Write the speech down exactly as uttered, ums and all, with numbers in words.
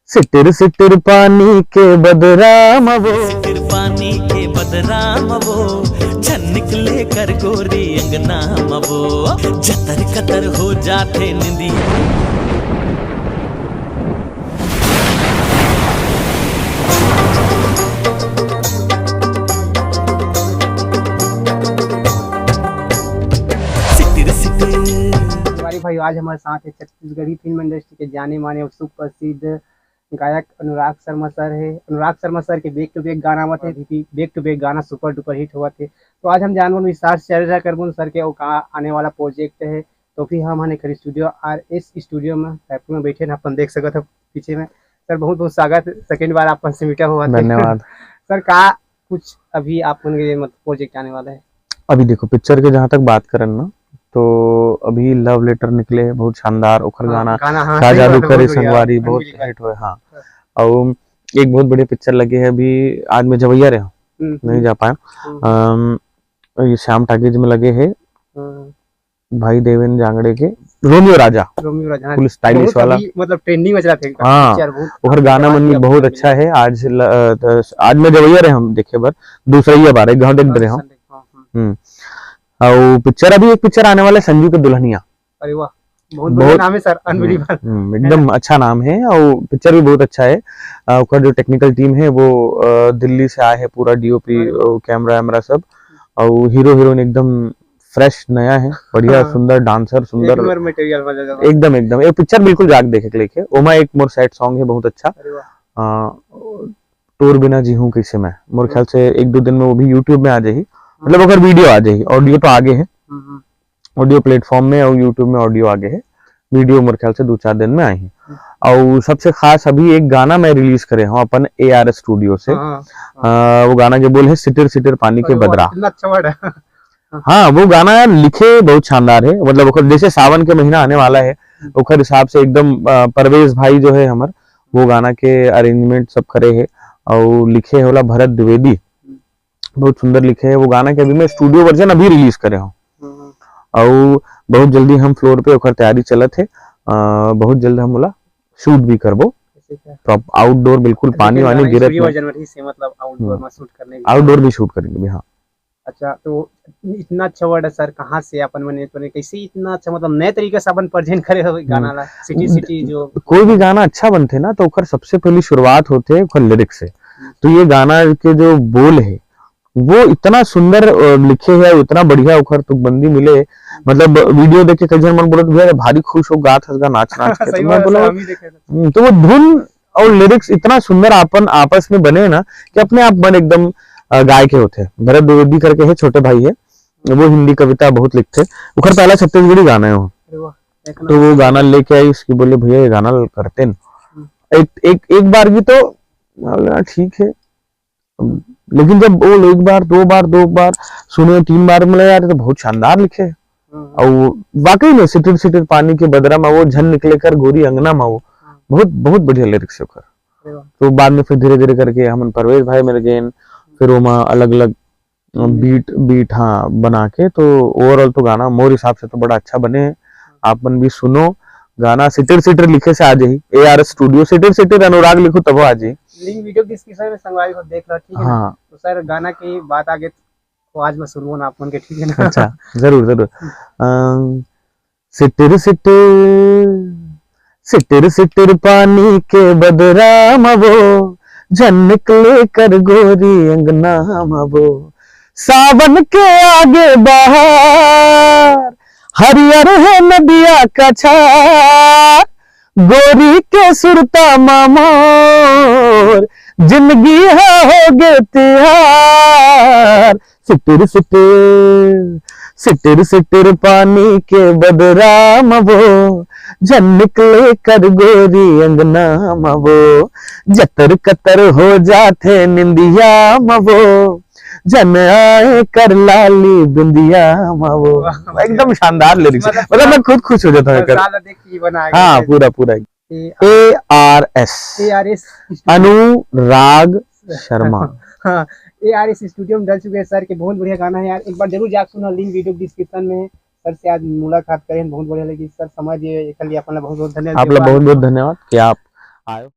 सिटिर सिटिर पानी के बदरा म वो, सिटिर पानी के बदरा म वो, झन निकले कर गोरी अंगना म वो, जतर कतर हो जाथे निंदिया। सिटिर सिटिर। संगवारी भाई, आज हमारे साथ है छत्तीसगढ़ी फिल्म इंडस्ट्री के जाने माने और सुप्रसिद्ध गायक अनुराग शर्मा सर है। अनुराग शर्मा सर के back to back गाना आवत है, अभी back to back गाना super duper hit होवत है। तो आज हम जानबो विस्तार से चर्चा करबो सर के, वो का आने वाला प्रोजेक्ट है। तो फिर हम हन एकर स्टूडियो, आर एस स्टूडियो में रायपुर में बैठे हैं, अपन देख सकत हो पीछे में। सर, बहुत बहुत स्वागत है, सेकंड बार अपन से मिटा हुआ थे। धन्यवाद। सर, का कुछ अभी आप मन के मतलब प्रोजेक्ट आने वाला है? अभी देखो, पिक्चर के जहाँ तक बात करन ना, तो अभी लव लेटर निकले है, बहुत शानदार। ओखर हाँ, गाना गाना, हाँ, का सही जादू बात है, करे बहुत बढ़िया, संगवारी, बहुत अनबिलीवेबल। हिट हुए, हाँ। हाँ। और एक बहुत बढ़िया पिक्चर लगे है अभी, आज मैं जवैया रहे हूँ, हम्म, नहीं हम्म। जा पाया। हम्म। अम, ये श्याम टॉकीज में लगे है, हम्म। भाई देवेंद्र जांगड़े के रोमियो राजा, रोमियो राजा, हाँ। फुल स्टाइलिश बहुत वाला। अभी, मतलब, ट्रेंडिंग में चला था एकदम हाँ, पिक्चर, बहुत ओकर गाना मन भी बहुत अच्छा है। आज ल-, अ, त-, आज मैं जवैया रहे हम देखे बर, दूसरा ही बार एक घंटे हाँ, रहे हम। संडे, हाँ, हाँ। हम्म। और पिक्चर, अभी एक पिक्चर आने वाला है संजू के दुल्हनिया। अरे वाह, बहुत बहुत बढ़िया नाम है सर, हम्म, अनबिलीवेबल। हम्म, है एकदम ना? अच्छा नाम है और पिक्चर भी बहुत अच्छा है। अ, ओकर जो टेक्निकल टीम है वो, अ, दिल्ली से आए है, पूरा डीओपी, अरे वाह। अ, कैमरा वैमरा सब, और हीरो हीरोइन एकदम फ्रेश नया है, बढ़िया, हाँ। सुंदर डांसर, सुंदर। एक नंबर मटेरियल बन जाएगा। एकदम, एकदम। ये पिक्चर बिल्कुल जाके देखे के लेके। ओमा एक मोर सैड सॉन्ग है बहुत अच्छा। अरे वाह। अ, तोर बिना जी हूँ कैसे मैं। मोर हम्म। ख्याल से एक दो दिन में वो भी YouTube में आ जाही। मतलब हम्म। ओकर वीडियो आ जाही, ऑडियो तो आगे है। हम्म, हम्म। ऑडियो प्लेटफॉर्म में और YouTube में ऑडियो आगे है। वीडियो मोर ख्याल से दो चार दिन में आई है। हम्म। और सबसे खास अभी एक गाना मैं रिलीज करे हूँ अपन ए आर एस स्टूडियो से। हाँ, हाँ, हाँ। अ, वो गाना के बोल है सिटिर सिटिर पानी के अरे वाह, बदरा। कितना अच्छा वर्ड है। हाँ, वो गाना यार लिखे बहुत शानदार है, मतलब ओकर जैसे सावन के महीना आने वाला है, हम्म। ओकर हिसाब से एकदम, अ, परवेज भाई जो है हमर, वो गाना के अरेंजमेंट सब करे है और लिखे होला भरत द्विवेदी। हम्म। बहुत सुंदर लिखे है वो गाना के। अभी मैं स्टूडियो वर्जन अभी रिलीज करे हूँ हम्म। और बहुत जल्दी हम फ्लोर पे ओकर तैयारी चलत है। अ, बहुत जल्द हम ओला शूट भी करबो। ऐसे क्या? प्रॉप-, आउटडोर बिल्कुल ऐसे पानी क्या वानी गाना गिरत स्टूडियो नहीं। वर्जन में ठीक से, मतलब, आउटडोर हम्म। में शूट करने भी। आउटडोर भी शूट करेंगे अभी, हाँ। अच्छा, तो इतना अच्छा वर्ड है सर, कहाँ से अपन बने, बने, कैसे इतना अच्छा, मतलब, नए तरीके से अपन प्रेजेंट करे हो गाना हम्म। ला, सिटी सिटी जो कोई भी गाना अच्छा बनथे ना, तो ओकर सबसे पहली शुरुआत होथे ओकर लिरिक्स से। हम्म। तो ये गाना के जो बोल है, वो इतना सुंदर, अ, लिखे है, इतना बढ़िया ओकर तुकबंदी मिले। मतलब, वीडियो देख के कई झन मन बोलत, "भैया, भारी खुश हो गात हस गा, नाच, नाच के।" तो सही मैं बात है बोला, सर, हम ही देखे थे। हम्म, तो वो धुन और लिरिक्स इतना सुंदर आपन आपस में बने ना कि अपने आप मन एकदम, अ, गाय के होथे। भरत द्विवेदी करके है, छोटे भाई है, वो हिंदी कविता बहुत लिखथे, ओकर पहला छत्तीसगढ़ी गाना है वो। अरे वाह, एक तो वो नंबर। गाना लेके आई, उसकी बोले, "भैया, ये गाना करते न।" हम्म। एक, एक, एक बार की तो मैं बोला, "ठीक है।" लेकिन जब वो एक बार, दो बार, दो बार सुने, तीन बार, मिला, "यार, ये तो बहुत शानदार लिखे है।" हम्म। और वो वाकई में सिटिर सिटिर पानी के बदरा में वो झन निकले कर गोरी अंगना में वो, हम्म। बहुत, बहुत बढ़िया लिरिक्स है ओकर। अरे वाह। तो बाद में फिर धीरे-धीरे करके हमन परवेज भाई मेर गेन, फिर ओमा अलग-अलग, अ, हम्म। बीट, बीट, हाँ, बना के, तो ओवरऑल तो गाना मोर हिसाब से तो बड़ा अच्छा बने है। आप मन भी सुनो, गाना सिटिर सिटिर लिखे से आ जाही, ए आर एस स्टूडियो, सिटिर सिटिर अनुराग लिखो तभो आ जाही। लिंक वीडियो डिस्क्रिप्शन में संगवारी हो देख लो, ठीक है ना? हाँ। तो सर, गाना की बात आगे तो आज मैं सुनबो ना आप मन के, ठीक है ना? अच्छा, जरूर, जरूर। हम्म। अम, सिटिर सिटिर, सिटिर सिटिर पानी के बदरा म वो, झन निकले कर गोरी अंगना म वो। सावन के आगे बहार, हरियर है नदिया कछार, गोरी के सुरता म मोर, जिंदगी ह होगे तिहार। सिटिर सिटिर, सिटिर सिटिर पानी के बदरा म वो, झन निकले कर गोरी अंगना म वो, जतर कतर हो जाथे निंदिया म वो, झन आए कर लाली बिंदिया म वो। वाह, वाह। एकदम शानदार लिरिक्स। मतलब, मतलब, मैं खुद खुश हो जाता हूँ पूरा एकर। साल देख के ही बना है हाँ, क्या? पूरा, पूरा। A R S. A R S studio. Anurag Sharma. हाँ, ए आर एस स्टूडियो में डल चुके हैं सर के, बहुत बढ़िया गाना है यार, एक बार जरूर जाके सुनो, लिंक वीडियो डिस्क्रिप्शन में है। सर से आज मुलाकात करें, बहुत बढ़िया लगी सर, समय दिए, एकर लिए अपन ला बहुत बहुत धन्यवाद। आप ला बहुत बहुत धन्यवाद कि आप आए।